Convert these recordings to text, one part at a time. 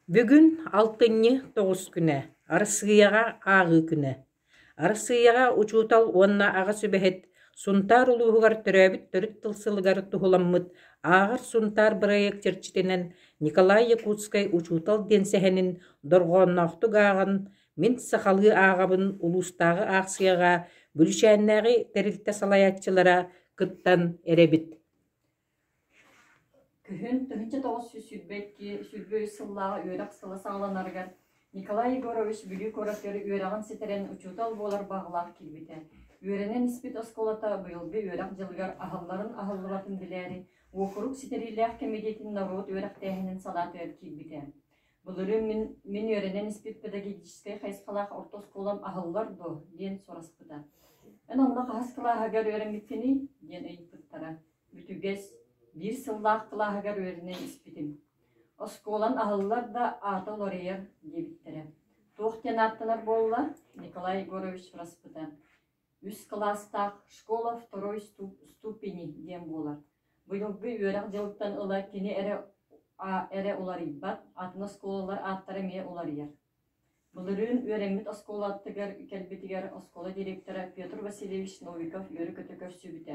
Бүгүн алтынньы 9 күнэ, Арассыыйаҕа ааҕыы күнэ. Арассыыйаҕа учуутал уонна аҕа сүбэһит Сунтаар улууһугар төрөөбүт төрүт тыл сылыгар туһуламмыт «Ааҕар Сунтаар» бырайыак чэрчитинэн Николай Якутскай «Учуутал» диэн сэһэнин дорҕоонноохтук ааҕан «Мин сахалыы ааҕабын» улуустааҕы аахсыйаҕа Бүлүчээннээҕи тэрилтэ салайааччылара кыттан эрэбит. Күһүн 1922 23 сыллааҕы үөрэх сыла саҕаланарыгар Николай Егорович Бүлүү куоратыгар үөрэҕин ситэрэн учуутал буолар баҕалаах киирбитэ. Үөрэнэн испит оскуолата быйылгы үөрэх дьылыгар аһылларын аһыллыбатын билээри, уокурук ситэриилээх кэмитиэтин норуот үөрэхтээһинин салаатыгар киирбитэ. Былырыын мин, мин үөрэнэн испит педагогическай хайысхалаах орто оскуолам аһыллар дуо диэн сураспыта. Эн онно хаһыс кылааһыгар үөрэммиккиний диэн ыйыппыттара. Бүтүгэс, биир сыллаах кылааһыгар үөрэнэн испитим. Оскуолан аһыллар да аата уларыйар диэбиттэрэ. Туох диэн ааттанар буолла? Николай Егорович сураспыта. Үс кылаастаах «Школа второй ступени» диэн буолар. Быйылгы үөрэх дьылыттан ыла кини эрэ, эрэ уларыйбат, атын оскуолалар ааттара эмиэ уларыйар. Былырыын үөрэммит оскуолатыгар кэлбитигэр оскуола директора Петр Васильевич Новиков үөрэ-көтө көрсүбүтэ.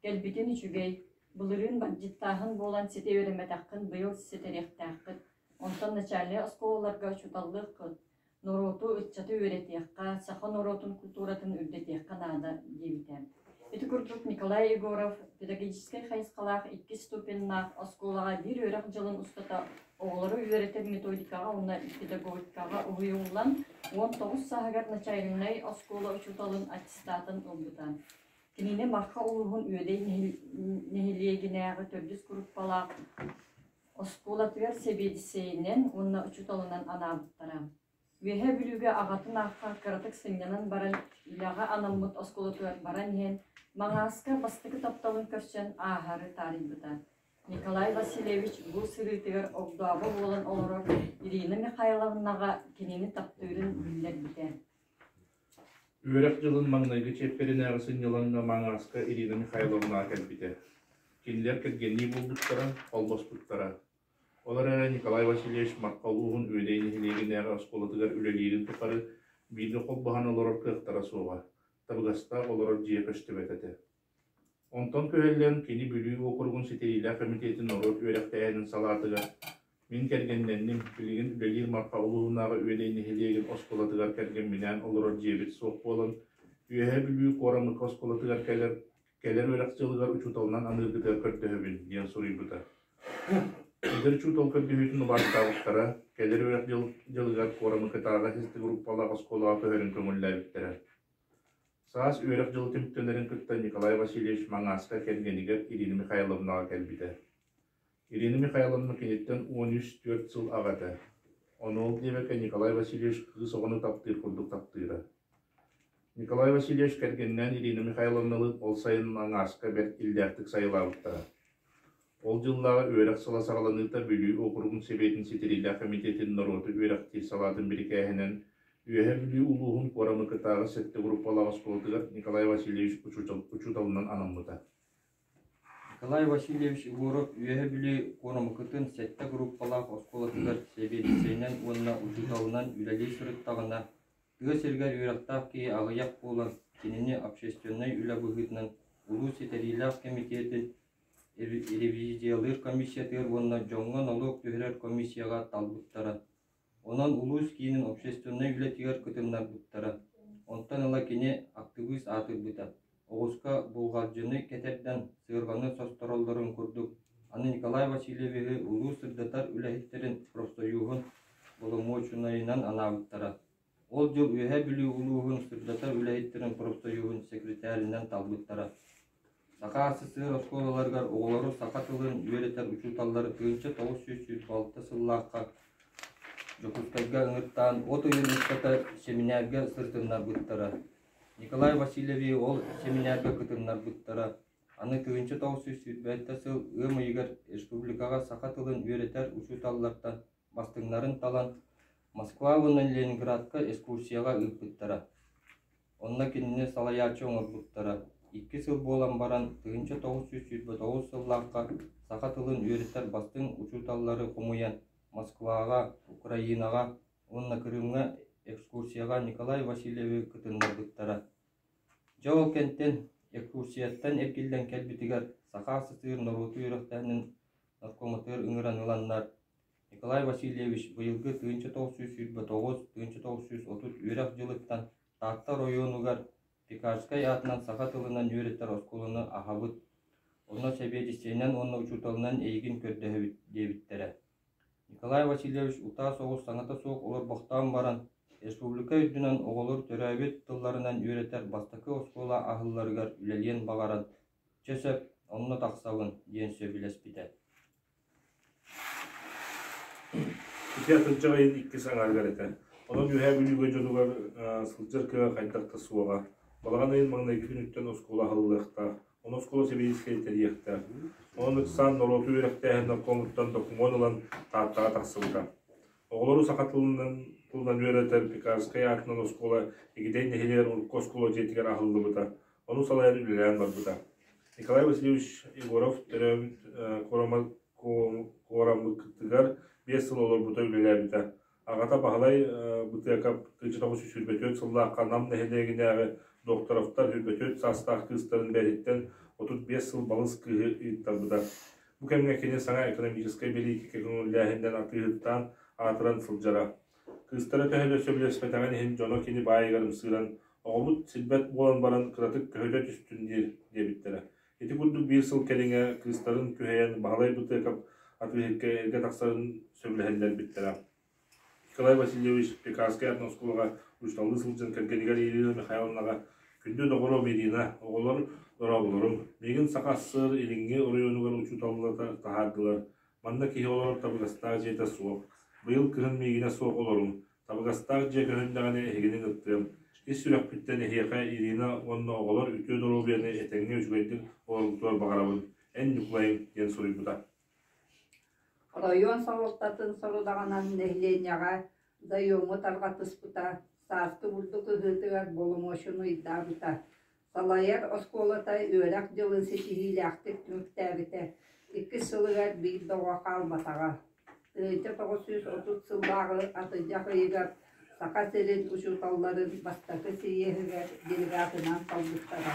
Кэлбитин үчүгэй, былырыын бандьыыттааһын буолан ситэ үөрэммэтэххин быйыл ситэриэхтээххит, онтон начальнай оскуолаларга учууталлыаххыт, норуоту, ыччаты үөрэтиэххэ, саха норуотун култууратын үрдэтиэххэ наада диэбитэ. Ити курдук Николай Егоров педагогическай хайысхалаах иккис ступеннаах оскуолаҕа биир үөрэх дьылын устата оҕолору үөрэтэр методикаҕа уонна педагогикаҕа уһуйуллан, 19 сааһыгар начальнай оскуола учууталын аттестатын ылбыта. Кинини Марха улууһун Үөдэй нэһилиэгинээҕи төрдүс группалаах оскуолатыгар сэбиэдиссэйинэн уонна учууталынан анаабыттара. Үөһээ Бүлүүгэ аҕатын аахха кыратык сынньанан баран үлэҕэ анаммыт оскуолатыгар баран иһэн Маҥааска бастакы тапталын көрсөн ааһары таарыйбыта. Николай Васильевич бу сырыытыгар огдообо буолан олорор Ирина Михайловнаҕа кинини таптыырын биллэрбитэ. Үөрэх дьылын маҥнайгы чиэппэринээҕи сынньалаҥҥа Маҥааска Ирина Михайловнаҕа кэлбитэ. Кинилэр кэргэннии буолбуттара, холбоспуттара. Ол эрээри Николай Васильевич Марха улууһун Үөдэй нэһилиэгинээҕи оскуолатыгар үлэлиирин тухары бииргэ холбоһон олорор кыахтара суоҕа, табыгастаах олорор дьиэ көстүбэт этэ. Онтон күһэллэн кини Бүлүү уокуругун ситэриилээх кэмитиэтин норуот үөрэхтээһинин салаатыгар «Мин кэргэннэнним, билигин үлэлиир Марха улууһунааҕы Үөдэй нэһилиэгин оскуолатыгар кэргэмминээн олорор дьиэбит суох буолан, Үөһээ Бүлүү Куорамыкка оскуолатыгар кэлэр, кэлэр үөрэх дьылыгар учууталынан аныыргытыгар көрдөһөбүн» диэн суруйбута. Эдэр учуутал көрдөһүүтүн убаастаабыттара, кэлэр үөрэх дьылыгар Куорамыкытааҕы группалаах оскуолаҕа көһөрүн көҥүллээбиттэрэ. Саас үөрэх дьыла түмүктэнэрин кытта Николай Васильевич Маҥааска кэргэнигэр Ирина Михайловнаҕа кэлбитэ. Ирина Михайловна киниттэн 13-4 сыл аҕа этэ. Ону ол диэбэккэ Николай Васильевич кыыс оҕону таптыыр курдук таптыыра. Николай Васильевич кэргэнинээн Ирина Михайловналыын ол сайын Маҥааска бэрт иллээхтик сайылаабыттара. Ол дьыллааҕы үөрэх сыла саҕаланыыта Бүлүү уокуругун Сэбиэтин ситэриилээх кэмитиэтин норуоту үөрэхтиир салаатын бирикээһинэн Үөһээ Бүлүү улууһун Куорамыкытааҕы сэттэ группалаах оскуолатыгар Николай Васильевич учууталынан анаммыта. Николай Васильевич Егоров Үөһээ Бүлүү Куорамыкытын сэттэ группалаах оскуолатыгар сэбиэдиссэйинэн уонна учууталынан үлэлии сырыттаҕына, тыа сиригэр үөрэхтээх киһи аҕыйах буолан, кинини общественнай үлэ быһыытынан улуус ситэриилээх кэмитиэтин ревизиялыыр комиссиятыгар уонна дьоҥҥо нолуок түһэрэр комиссияҕа талбыттара. Онон улуус киинин общественнай үлэтигэр кытыннарбыттара. Онтон ыла кини актыбыыс аатырбыта. Оҕуска булҕалдьыны кэтэрдэн сыарҕаны состороллорун курдук, аны Николай Васильевиһы улуус сырдатар үлэһиттэрин профсоюһун боломуочунайынан анаабыттара. Ол дьыл Үөһээ Бүлүү улууһун сырдатар үлэһиттэрин профсоюһун секретарынан талбыттара. Саха СССР оскуолаларыгар оҕолору саха тылын үөрэтэр учууталлары 1926 сыллаахха Дьокуускайга ыҥыртаан от ыйын устата сэминээргэ сырытыннарбыттара. Николай Васильевиһы ол сэминээргэ кытыннарбыттара. Аны 1927 сыл ыам ыйыгар республикаҕа саха тылын үөрэтэр учууталлартан бастыҥнарын талан Москва уонна Ленинградка экскурсияҕа ыыппыттара. Онно кинини салайааччы оҥорбуттара. Икки сыл буолан баран, 1929 сыллаахха саха тылын үөрэтэр бастыҥ учууталлары хомуйан, Москваҕа, Украинаҕа уонна Крымҥа экскурсияҕа Николай Васильевы кытыннарбыттара. Дьэ ол кэнтэн экскурсияттан эргиллэн кэлбитигэр Саха СССР норуоту үөрэхтээһинин наркоматыгар ыҥыран ыланнар Николай Васильевич быйылгы 1929 1930 үөрэх дьылыттан Таатта оройуонугар Пекарскай аатынан саха тылынан үөрэтэр оскуоланы аһабыт, онно сэбиэдиссэйинэн уонна учууталынан эйигин көрдөһөбүт диэбиттэрэ. Николай Васильевич утаа соҕус саҥата суох олорбохтоон баран, республика үрдүнэн оҕолор төрөөбүт тылларынан үөрэтэр бастакы оскуола аһылларыгар үлэлиэн баҕаран, «Чэ сөп, онно тахсабын» диэн сөбүлэспитэ. Ити атырдьах ыйын иккис аҥаарыгар этэ. Онон Үөһээ Бүлүүгэ дьонугар сылдьар кыаҕа хайдах да суоҕа. Балаҕан ыйын маҥнайгы күнүттэн оскуола аһыллыахтаах. Ону оскуола сэбиэдиссэйэ тэрийиэхтээх. Онон ыксаан норуоту үөрэхтээһин наркомуттан докумуон ылан Тааттаҕа тахсыбыта. Оҕолору саха тылынан тылынан үөрэтэр Пекарскай аатынан оскуола Игидэй нэһилиэгэр урукку оскуола дьиэтигэр аһыллыбыта. Ону салайан үлэлээн барбыта. Николай Васильевич Егоров төрөөбүт куораммытыгар 5 сыл олорбута үлэлээбитэ. Аҕата Баһылай Бытыакап 1924 сыллаахха Нам нэһилиэгинээҕи Докторовтар 24 саастаах кыыстарын бэйэтиттэн 35 сыл балыс кыыһы ыыттарбыта. Бу кэмҥэ кини саҥа экономическай бэлиитикэ көҥүллээһининэн атыыһыттаан аатыран сылдьара. Кыыстара төһө да сөбүлэспэтэҕин иһин дьоно кини баайыгар ымсыыран, «Оҕобут сирбэт буолан баран кыратык көһүтэ түстүн диир» диэбиттэрэ. Ити курдук биир сыл кэриҥэ кыыстарын күһэйэн Баһылай Бытыакап атыыһыкка эргэ тахсарын сөбүлэһиннэрбиттэрэ. Николай Васильевич Пекарскай аатынан оскуолаҕа учууталлыы сылдьан кэргэнигэр Ирина Михайловнаҕа «Күндү доҕорум Ирина, оҕолор дорооболорум. Миигин Саха СССР Илиҥҥи оройуонугар учууталлата таһаардылар. Манна киһи олорор табыгастаах дьиэтэ суох. Быйыл кыһын миигинэ суох олоруҥ. Табыгастаах дьиэ көһүннэҕинэ эһигини ыҥыртыам. Ис сүрэхпиттэн эһиэхэ Ирина уонна оҕолор үтүө доруобуйаны этэҥҥэ үчүгэйдик олорбутугар баҕарабын. Эн Ньукулайыҥ диэн суруйбута. Оройуон салалтатын сорудаҕынан нэһилиэнньэҕэ заёму тарҕатыспыта, сааскы бурдук ыһыытыгар боломуочуну ыйдаабыта. Салайар оскуолата үөрэх дьылын ситиһиилээхтик түмүктээбитэ, иккис сылыгар биир да оҕо хаалбатаҕа. 1930 сыллааҕы атырдьах ыйыгар Саха сирин учууталларын бастакы сийиэһигэр делегатынан талбыттара.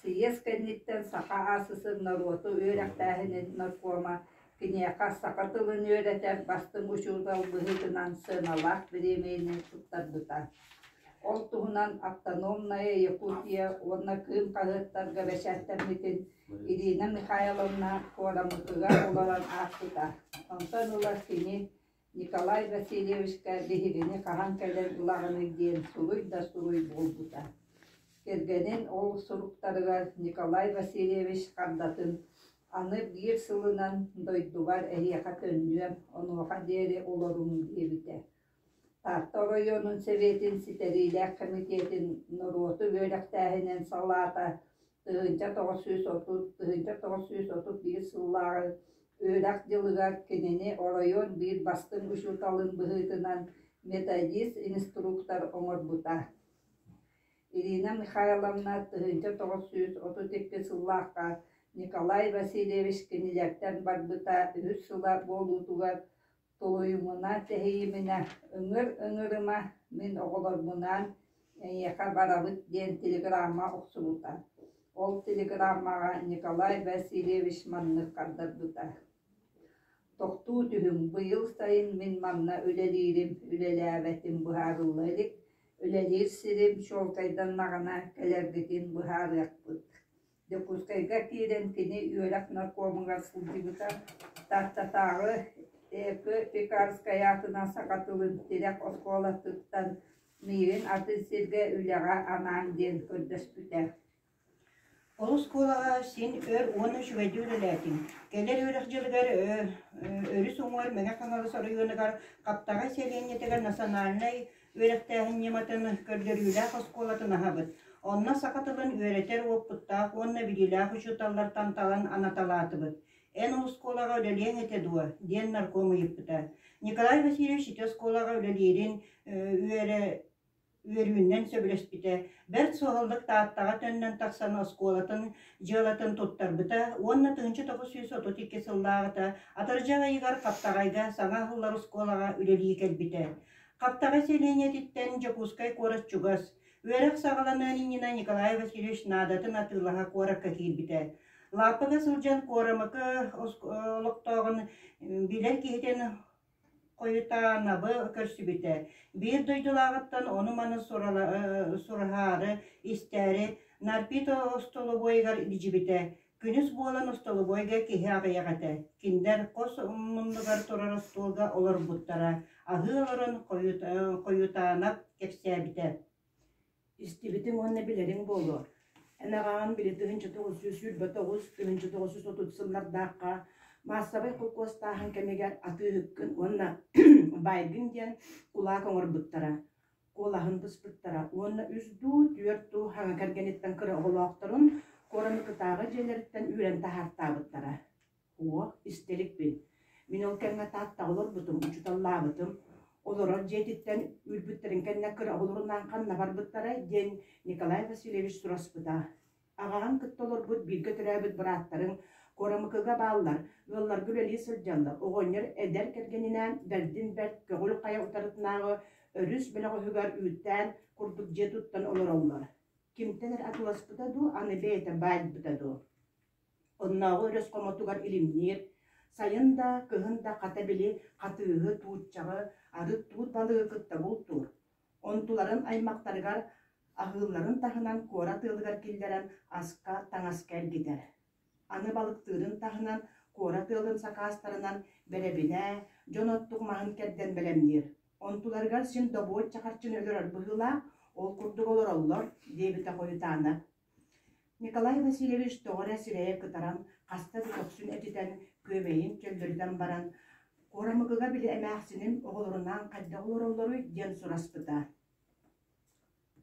Сийиэс кэнниттэн Саха АССР норуоту үөрэхтээһинин наркома киниэхэ саха тылын үөрэтэр бастыҥ учуутал быһыытынан сыаналаах бириэмийэни туттарбыта. Ол туһунан «Автономная Якутия» уонна «Кыым» хаһыаттарга бэчээттэммитин Ирина Михайловна куораммытыгар олорон аахпыта. Онтон ыла кини Николай Васильевичка биһигини хаһан кэлэн ылаҕыный диэн суруй да суруй буолбута. Кэргэнин ол суруктарыгар Николай Васильевич хардатын «Аны биир сылынан дойдубар эһиэхэ төннүөм, онуоха диэри олоруҥ» диэбитэ. Таатта оройуонун Сэбиэтин ситэриилээх кэмитиэтин норуоту үөрэхтээһинин салаата 1930 1931 сыллааҕы үөрэх дьылыгар кинини оройуон биир бастыҥ учууталын быһыытынан методист-инструктор оҥорбута. Ирина Михайловна 1932 сыллаахха Николай Васильевич кинилэртэн барбыта үһүс сыла буолуутугар Тулуйумуна-тэһийиминэ, ыҥыр-ыҥырыма, мин оҕолорбунаан эйиэхэ барабыт диэн телеграмма охсубута. Ол телеграммаҕа Николай Васильевич маннык хардарбыта: «Тохтуу түһүҥ, быйыл сайын мин манна үлэлиирим, үлэлээбэтим быһаарылла илик, үлэлиир сирим чуолкайданнаҕына кэлэргитин быһаарыахпыт. Дьокуускайга киирэн кини үөрэх наркомугар сылдьыбыта, Тааттатааҕы Э.К. Пекарскай аатынан саха тылын тирэх оскуолатыттан миигин атын сиргэ үлэҕэ анаан диэн көрдөспүтэ. Ол оскуолаҕа син өр уонна үчүгэйдик үлэлээтиҥ. Кэлэр үөрэх дьылыгар өрүс уҥуор Мэҥэ Хаҥалас оройуонугар Хаптаҕай сэлиэнньэтигэр национальнай үөрэхтээһин ньыматын көрдөрүүлээх оскуолатын аһабыт. Онно саха тылын үөрэтэр уопуттаах уонна билиилээх учууталлартан талан анаталаатыбыт. Эн ол оскуолаҕа үлэлиэҥ этэ дуо? диэн нарком ыйыппыта. Николай Васильевич ити оскуолаҕа үлэлиирин үөрэ үөрүүнэн сөбүлэспитэ. Бэрт суһаллык Тааттаҕа төннөн тахсан оскуолатын дьыалатын туттарбыта уонна 1932 сыллааҕыта атырдьах ыйыгар Хаптаҕайга саҥа аһыллар оскуолаҕа үлэлии кэлбитэ. Хаптаҕай сэлиэнньэтиттэн Дьокуускай куорат чугас. Үөрэх саҕаланыан иннинэ Николай Васильевич наадатын атыылаһа куоракка киирбитэ. Лааппыга сылдьан Куорамыкы олохтооҕун билэр киһитин Хойутаанабы көрсүбүтэ. Биир дойдулааҕыттан ону-маны сураһаары, истээри Нарпито остолобуойугар илдьибитэ. Күнүс буолан остолобуойга киһи аҕыйах этэ. Кинилэр хос муннугар турар остуолга олорбуттара. Аһыы олорон Хойутаанап кэпсээбитэ. Истибитиҥ уонна билэриҥ буолуо, эн аҕаҕын били 1929, 1930 сыллардаахха маассабай холкуостааһын кэмигэр атыыһыккын уонна баайгын диэн кулаак оҥорбуттара, куолаһын быспыттара уонна үс дуу, түөрт дуу хаҥа кэргэниттэн кыра оҕолоохторун Куорамыкытааҕы дьиэлэриттэн үүрэн таһаартаабыттара. Уо, истэ иликпин. Мин ол кэмҥэ Тааттаҕа олорбутум, учууталлаабытым. Олорор дьиэтиттэн үүрбүттэрин кэннэ кыра оҕолорунаан ханна барбыттарай диэн Николай Васильевич сураспыта. Аҕаҕын кытта олорбут бииргэ төрөөбүт бырааттарыҥ Куорамыкыга бааллар, ыалларга үлэлии сылдьаллар. Оҕонньор эдэр кэргэнинээн бэрдин бэрт көҕүл хайа утарытынааҕы өрүс бөлөҕөһүгэр үүттээн курдук дьиэ туттан олороллор. Кимтэн эрэ атыыласпыта дуу, аны бэйэтэ баайбыта дуу. Оннооҕу өрүс хомотугар илимниир, сайын да, кыһын да хата били хатыыһы, тууччаҕы, арыт туут балыгы кытта бултуур. Онтуларын аймахтарыгар аһыылларын таһынан куорат ыалыгар киллэрэн аска, таҥаска эргитэр. Аны балыктыырын таһынан куорат ыалын сакаастарынан бэрэбинэ, дьон оттук маһын кэрдэн бэлэмниир. Онтуларыгар син добуочча харчыны өлөрөр быһыылаах, ол курдук олороллор, диэбитэ Хойутаана. Николай Васильевич тоҕо эрэ сирэйэ кытаран, хаста да көхсүн этитэн, күөмэйин чөллөрүтэн баран, «Куорамыкыга били эмээхсиним оҕолорунаан хайдах олороллоруй?» диэн сураспыта.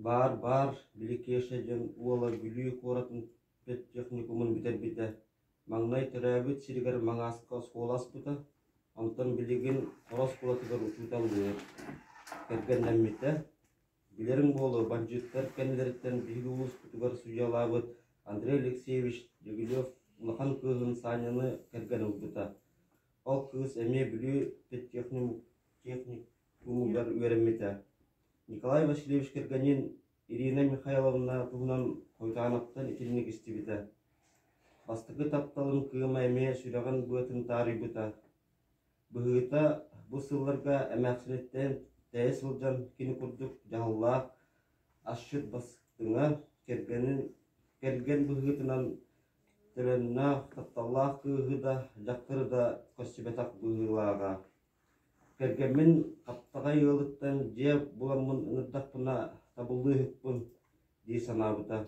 Баар, баар, били Кеша диэн уола Бүлүү куоратын педтехникумун бүтэрбитэ. Маҥнай төрөөбүт сиригэр Маҥааска оскуола аспыта, онтон билигин Хоро оскуолатыгар учууталлыыр. Кэргэннэммитэ, Билэриҥ буолуо, бандьыыттар кэннилэриттэн биһиги улууспутугар судьуйалаабыт Андрей Алексеевич Дегилев улахан кыыһын Саняны кэргэн ылбыта. Ол кыыс эмиэ Бүлүү педтехникумугар үөрэммитэ. Николай Васильевич кэргэнин Ирина Михайловна туһунан Хойутаанаптан итинник истибитэ. Бастакы тапталын кыыма эмиэ сүрэҕин быатын таарыйбыта. Быһыыта, бу сылларга эмээхсиниттэн тэйэ сылдьан кини курдук дьаһаллаах асчыт бастыҥа, кэргэнин кэргэн быһыытынан төлөннөөх, тапталлаах кыыһы да, дьахтары да көрсүбэтэх быһыылааҕа. Кэргэммин Хаптаҕай ыалыттан дьиэ буламмын ыҥырдахпына табыллыыһыкпын дии санаабыта.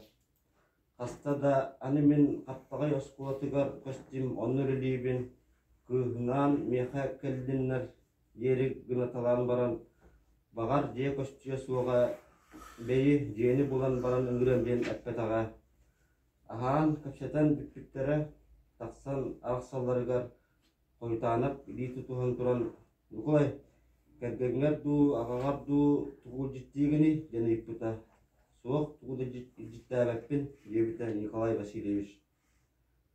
Хаста да аны мин Хаптаҕай оскуолатыгар көстүм, онно үлэлиибин, кыыһынаан миэхэ кэллиннэр диэри гынаталаан баран, баҕар дьиэ көстүө суоҕа, бэйи, дьиэни булан баран ыҥырыам диэн эппэтэҕэ. Аһаан, кэпсэтэн бүппүттэрэ, тахсан арахсалларыгар Хойутаанап илии тутуһан туран «Ньукулай, кэргэҥҥэр дуу, аҕаҕар дуу тугу илдьиттиигиний?» диэн ыйыппыта. «Суох, тугу да илдьиттээбэппин», диэбитэ Николай Васильевич.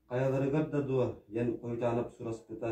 «Хайаларыгар да дуо?» диэн Хойутаанап сураспыта.